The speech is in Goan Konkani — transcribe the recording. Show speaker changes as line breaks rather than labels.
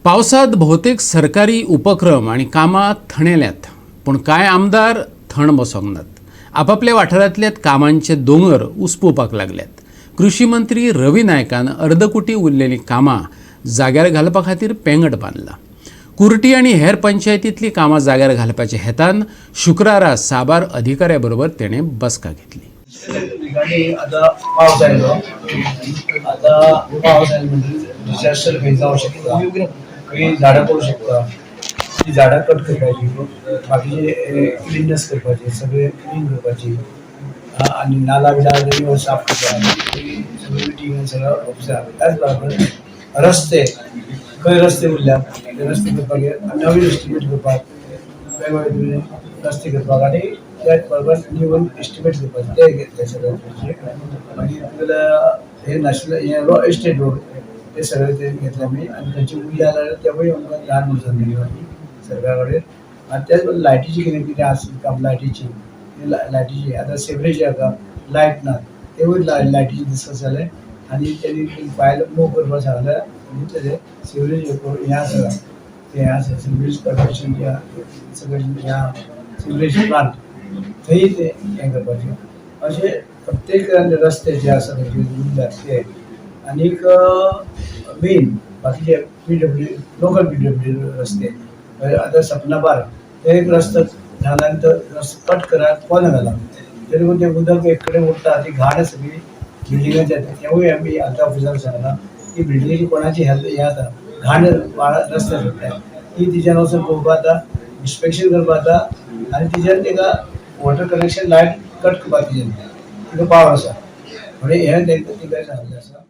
पावसात भोवतेक सरकारी उपक्रम आनी कामां थणेल्यात, पूण कांय आमदार थण बसोंक नात. आपापल्या वाठारांतल्या कामांचे दोंगर उसपुवपाक लागल्यात. कृशी मंत्री रवी नायकान अर्दकुटी उरलेलीं कामां जाग्यार घालपा खातीर पेंगट बांदलां. कुर्टी आनी हेर पंचायतींतलीं कामां जाग्यार घालपाच्या हेतान शुक्रारा साबार अधिकाऱ्या बरोबर तेणें बसका घेतली.
रिगार्डिंग आता पावस आयलो, आता पावस आयलो म्हणजे डिझास्टर खंय जावं शकता, खंय झाडां पडूं शकता. ती झाडां कट करपाची, बाकीचे क्लिननेस करपाची, सगळे क्लीन करपाची आनी नाला बिला साफ करपाची सगळी मिटींग सगळं ऑफिसर. त्याच बरोबर रस्ते, खंय रस्ते उरल्या ते रस्ते करपाक, नवीन एस्टिमेट करपाक, वेगवेगळे रस्ते करपाक आनी त्याच बरोबर न्यू एस्टिमेट करपाचे ते घेतले सगळे. मागीर तुगेले हे नॅशनल हे इस्टेट रोड, ते सगळे ते घेतले आमी. आनी खंयचे उरले जाल्यार तेवूय आमकां धाड म्हणून सांगलेली सरकारा कडेन. आनी त्याच बरोबर लायटीची कितें कितें आसा काम, लायटीची लायटीची आतां सिवरेज आसा, लायट ना, तेवूय लायटीची डिस्कस जालें आनी तेणी फायल मूव करपाक सांगलें. आनी तेजें सिवरेज हें आसा, तें आसा सिवरेज कॉर्पोरेशन, सगळें ह्या सिवरेज प्लांट थंय ते हें करपाचें. अशें प्रत्येक रस्ते जे आसा खंयचे उरल्यात ते. आनीक मेन बाकीचे पीडब्ल्यू, लोकल पीडब्ल्यू रस्ते, आतां सपना पार्क ते एक रस्तो जाला आनी तो रस्तो कट करात पोंदा घाला, तरी पूण तें उदक एक कडेन उरता, ती घाण सगळी बिल्डिंगाची जाता. तेवूय आमी आतां ऑफिसराक सांगलां की बिल्डिंगेची कोणाची हेल्थ हें जाता, घाण रस्त्यार सोडटा ती, तिच्यान वचून पळोवपा जाता, इन्स्पेक्शन करपा जाता आनी तिच्यान ताका वॉटर कनेक्शन, लायट कट करपा तिच्यान तिका पावर आसा. म्हणजे हें तांकां तिका सांगलें आसा.